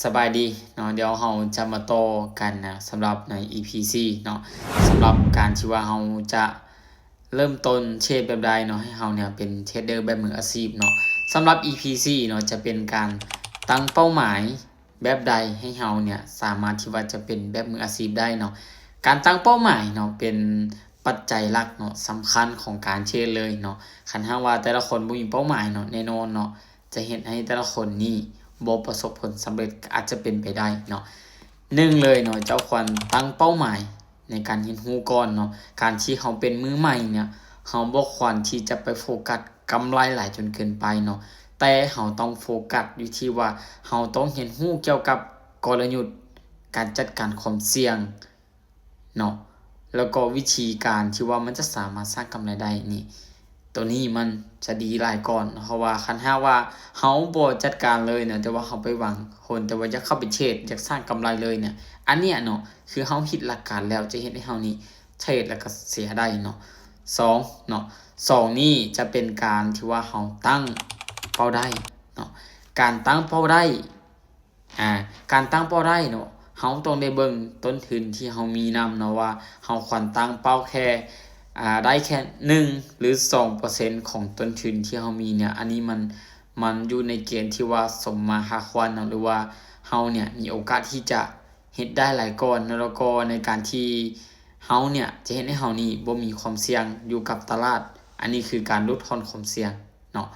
ສະບາຍດີເນາະ, ດຽວເຮົາຈະມາຕໍ່ກັນນະ ສຳລັບໃນ ອີພີສີ່ເນາະ, ສຳລັບການທີ່ວ່າເຮົາຈະເລີ່ມຕົ້ນເທຣດແບບໃດເນາະ ໃຫ້ເຮົາເນຍເປັນເທຣດເດີແບບມືອາຊີບເນາະ. ສຳລັບ ອີພີສີ່ເນາະ ຈະເປັນການຕັ້ງເປົ້າໝາຍແບບໃດໃຫ້ເຮົາເນຍສາມາດທີ່ວ່າຈະເປັນແບບມືອາຊີບໄດ້ເນາະ. ການຕັ້ງເປົ້າໝາຍເນາະ ເປັນປັດໄຈຫຼັກເນາະ ສຳຄັນຂອງການເທຣດເລີຍເນາະ. ຄັນຫາກວ່າແຕ່ລະຄົນບໍ່ມີເປົ້າໝາຍເນາະ ແນ່ນອນເນາະ ຈະເຮັດໃຫ້ແຕ່ລະຄົນນີ້ບໍ່ປະສົບຜົນສຳເລັດ ອາດຈະເປັນໄປໄດ້ເນາະ. ໜຶ່ງເລີຍເນາະ ເຈົ້າຄວນຕັ້ງເປົ້າໝາຍໃນການຮຽນຮູ້ກ່ອນເນາະ. ການທີ່ເຮົາເປັນມືໃໝ່ເນຍ ເຮົາບໍ່ຄວນທີ່ຈະໄປໂຟກັສກຳໄລຫຼາຍຈົນເກີນໄປເນາະ, ແຕ່ເຮົາຕ້ອງໂຟກັສຢູ່ທີ່ວ່າເຮົາຕ້ອງຮຽນຮູ້ກ່ຽວກັບກົນລະຍຸດການຈັດການຄວາມສ່ຽງ ເນາະ ແລ້ວກໍວິທີການທີ່ວ່າມັນຈະສາມາດສ້າງກຳໄລໄດ້ນີ້ ໂຕນີ້ມັນຈະດີຫຼາຍກ່ອນ. ເພາະວ່າຄັນຫາກວ່າເຮົາບໍ່ຈັດການເລີຍນະ ແຕ່ວ່າເຮົາໄປຫວັງຫົນ ແຕ່ວ່າຢາກເຂົ້າໄປເທຣດ ຢາກສ້າງກຳໄລເລີຍເນຍ ອັນເນີ້ຍເນາະ ຄືເຮົາຜິດຫຼັກການແລ້ວ ຈະເຮັດໃຫ້ເຮົານີ້ເທຣດແລ້ວກໍເສຍໄດ້ເນາະ. ສອງເນາະ ສອງນີ້ຈະເປັນການທີ່ວ່າເຮົາຕັ້ງເປົ້າໄດ້ເນາະ. ການຕັ້ງເປົ້າໄດ້ ອາ ການຕັ້ງເປົ້າໄດ້ເນາະ ເຮົາຕ້ອງໄດ້ເບິ່ງຕົ້ນທຶນທີ່ເຮົາມີນຳເນາະ ວ່າເຮົາຄວນຕັ້ງເປົ້າແຄ່ ອາ ໄດ້ແຄ່ໜຶ່ງ ຫຼື ສອງເປີເຊັນຂອງຕົ້ນທຶນທີ່ເຮົາມີເນຍ ອັນນີ້ມັນ ມັນຢູ່ໃນເກນທີ່ວ່າສົມມາພາຄວນເນາະ ຫຼືວ່າເຮົາເນຍມີໂອກາດທີ່ຈະເຮັດໄດ້ຫຼາຍກ່ອນເນາະ. ແລ້ວກໍໃນການທີ່ເຮົາເນຍຈະເຮັດໃຫ້ເຮົານີ້ບໍ່ມີຄວາມສ່ຽງຢູ່ກັບຕະຫຼາດ ອັນນີ້ຄືການຫຼຸດຜ່ອນຄວາມສ່ຽງເນາະ.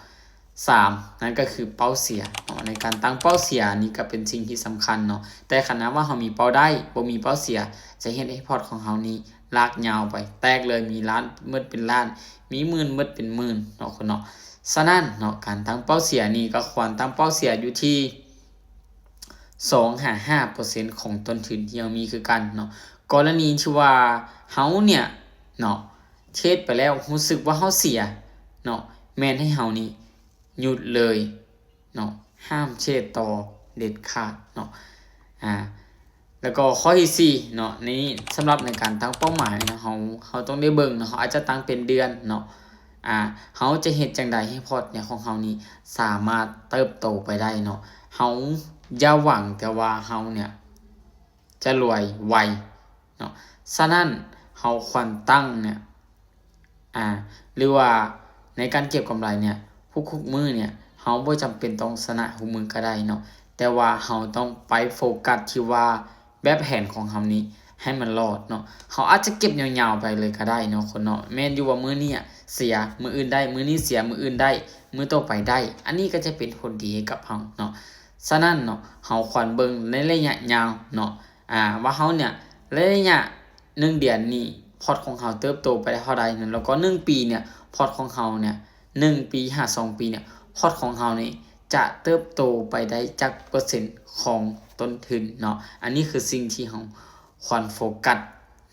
ສາມ ນັ້ນກໍຄືເປົ້າເສຍເນາະ. ໃນການຕັ້ງເປົ້າເສຍນີ້ກໍເປັນສິ່ງທີ່ສຳຄັນເນາະ, ແຕ່ຄັນຫາກວ່າເຮົາມີເປົ້າໄດ້ ບໍ່ມີເປົ້າເສຍ ຈະເຮັດໃຫ້ພອດຂອງເຮົານີ້ລາກຍາວໄປ ແຕກເລີຍ ມີລ້ານໝົດເປັນລ້ານ ມີໝື່ນໝົດເປັນໝື່ນເນາະຄົນເນາະ. ສະນັ້ນເນາະ ການຕັ້ງເປົ້າເສຍນີ້ກໍຄວນຕັ້ງເປົ້າເສຍຢູ່ທີ່ ສອງຫາຫ້າເປີເຊັນຂອງຕົ້ນທຶນທີ່ເຮົາມີຄືກັນເນາະ. ກໍລະນີທີ່ວ່າເຮົາເນຍເນາະ ເທຣດໄປແລ້ວຮູ້ສຶກວ່າເຮົາເສຍເນາະ ແມ່ນໃຫ້ເຮົານີ້ຢຸດເລີຍເນາະ ຫ້າມເທຣດຕໍ່ເດັດຂາດເນາະ. ອາ ແລ້ວກໍຂໍ້ທີສີ່ເນາະ ໃນ ສຳລັບໃນການຕັ້ງເປົ້າໝາຍເນາະ ເຮົາ ເຮົາຕ້ອງໄດ້ເບິ່ງເນາະ ເຮົາອາດຈະຕັ້ງເປັນເດືອນເນາະ ອາ ເຮົາຈະເຮັດຈັ່ງໃດໃຫ້ພອດເນຍຂອງເຮົານີ້ສາມາດເຕີບໂຕໄປໄດ້ເນາະ. ເຮົາຢ່າຫວັງແຕ່ວ່າເຮົາເນຍຈະລວຍໄວເນາະ. ສະນັ້ນເຮົາຄວນຕັ້ງເນຍ ອາ ຫຼືວ່າໃນການເກັບກຳໄລເນຍ ທຸກໆມື້ເນຍ ເຮົາບໍ່ຈຳເປັນຕ້ອງຊະນະທຸກມື້ກໍໄດ້ເນາະ, ແຕ່ວ່າເຮົາຕ້ອງໄປໂຟກັສທີ່ວ່າແບບແຜນຂອງເຮົານີ້ໃຫ້ມັນລອດເນາະ. ເຮົາອາດຈະເກັບຍາວໆໄປເລີຍກໍໄດ້ເນາະຄົນເນາະ. ແມ່ນຢູ່ວ່າມື້ນີ້ເສຍ ມື້ອື່ນໄດ້, ມື້ນີ້ເສຍ ມື້ອື່ນໄດ້, ມື້ຕໍ່ໄປໄດ້, ອັນນີ້ກໍຈະເປັນຜົນດີໃຫ້ກັບເຮົາເນາະ. ສະນັ້ນເນາະ ເຮົາຄວນເບິ່ງໃນໄລຍະຍາວເນາະ ອາ ວ່າເຮົາເນຍ ໃນໄລຍະໜຶ່ງເດືອນນີ້ ພອດຂອງເຮົາເຕີບໂຕໄປໄດ້ເທົ່າໃດເນາະ, ແລ້ວກໍໜຶ່ງປີເນຍ ພອດຂອງເຮົາເນຍ ໜຶ່ງປີຫາສອງປີເນຍ ພອດຂອງເຮົານີ້ຈະເຕີບໂຕໄປໄດ້ຈັກເປີເຊັນຂອງຕົ້ນທຶນເນາະ. ອັນນີ້ຄືສິ່ງທີ່ເຮົາຄວນໂຟກັສ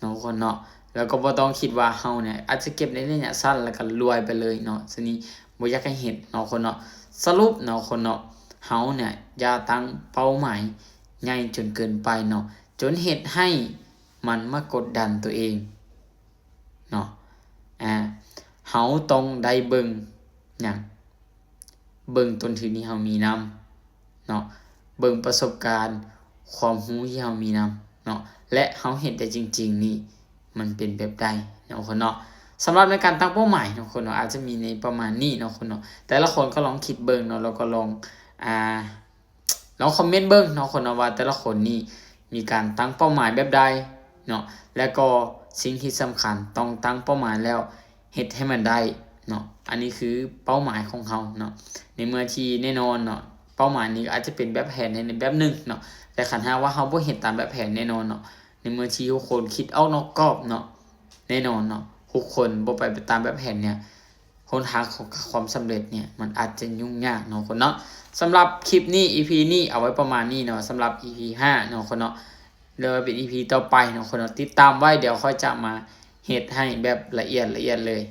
ເນາະຄົນເນາະ, ແລ້ວກໍບໍ່ຕ້ອງຄິດວ່າເຮົາເນຍອາດຈະເກັບໃນໄລຍະສັ້ນ ແລ້ວກໍລວຍໄປເລີຍເນາະ. ສ່ວນນີ້ບໍ່ຢາກໃຫ້ເຮັດເນາະຄົນເນາະ. ສະຫຼຸບເນາະຄົນເນາະ ເຮົາເນຍຢ່າຕັ້ງເປົ້າໝາຍໃຫຍ່ຈົນເກີນໄປເນາະ ຈົນເຮັດໃຫ້ມັນມາກົດດັນຕົວເອງເນາະ. ອາ ເຮົາຕ້ອງໄດ້ເບິ່ງຫຍັງ? ເບິ່ງຕົ້ນທຶນທີ່ເຮົາມີນຳເນາະ, ເບິ່ງປະສົບການ ຄວາມຮູ້ທີ່ເຮົາມີນຳເນາະ ແລະ ເຮົາເຮັດໄດ້ຈິງໆນີ້ ມັນເປັນແບບໃດເນາະຄົນເນາະ. ສຳລັບໃນການຕັ້ງເປົ້າໝາຍເນາະຄົນເນາະ ອາດຈະມີໃນປະມານນີ້ເນາະຄົນເນາະ. ແຕ່ລະຄົນກໍລອງຄິດເບິ່ງເນາະ ແລ້ວກໍລອງ ອາ ລອງຄອມເມັນເບິ່ງເນາະຄົນເນາະ ວ່າແຕ່ລະຄົນນີ້ມີການຕັ້ງເປົ້າໝາຍແບບໃດເນາະ, ແລ້ວກໍສິ່ງທີ່ສຳຄັນຕ້ອງຕັ້ງເປົ້າໝາຍແລ້ວເຮັດໃຫ້ມັນໄດ້ເນາະ. ອັນນີ້ຄືເປົ້າໝາຍຂອງເຮົາເນາະ. ໃນເມື່ອທີ່ແນ່ນອນເນາະ ເປົ້າໝາຍນີ້ອາດຈະເປັນແບບແຜນໃນແບບໜຶ່ງເນາະ, ແຕ່ຄັນຫາກວ່າເຮົາບໍ່ເຮັດຕາມແບບແຜນແນ່ນອນເນາະ, ໃນເມື່ອທີ່ທຸກຄົນຄິດອອກນອກກອບເນາະ ແນ່ນອນເນາະ ທຸກຄົນບໍ່ໄປຕາມແບບແຜນເນຍ ຫົນທາງຂອງຄວາມສຳເລັດເນຍ ມັນອາດຈະຫຍຸ້ງຍາກເນາະຄົນເນາະ. ສຳລັບຄລິບນີ້ ອີພີນີ້ ເອົາໄວ້ປະມານນີ້ເນາະ. ສຳລັບ ອີພີຫ້າເນາະຄົນເນາະ ຫຼືວ່າເປັນ ອີພີຕໍ່ໄປເນາະຄົນເນາະ ຕິດຕາມໄວ້ ດຽວຂ້ອຍຈະມາເຮັດໃຫ້ແບບລະອຽດ ລະອຽດເລີຍ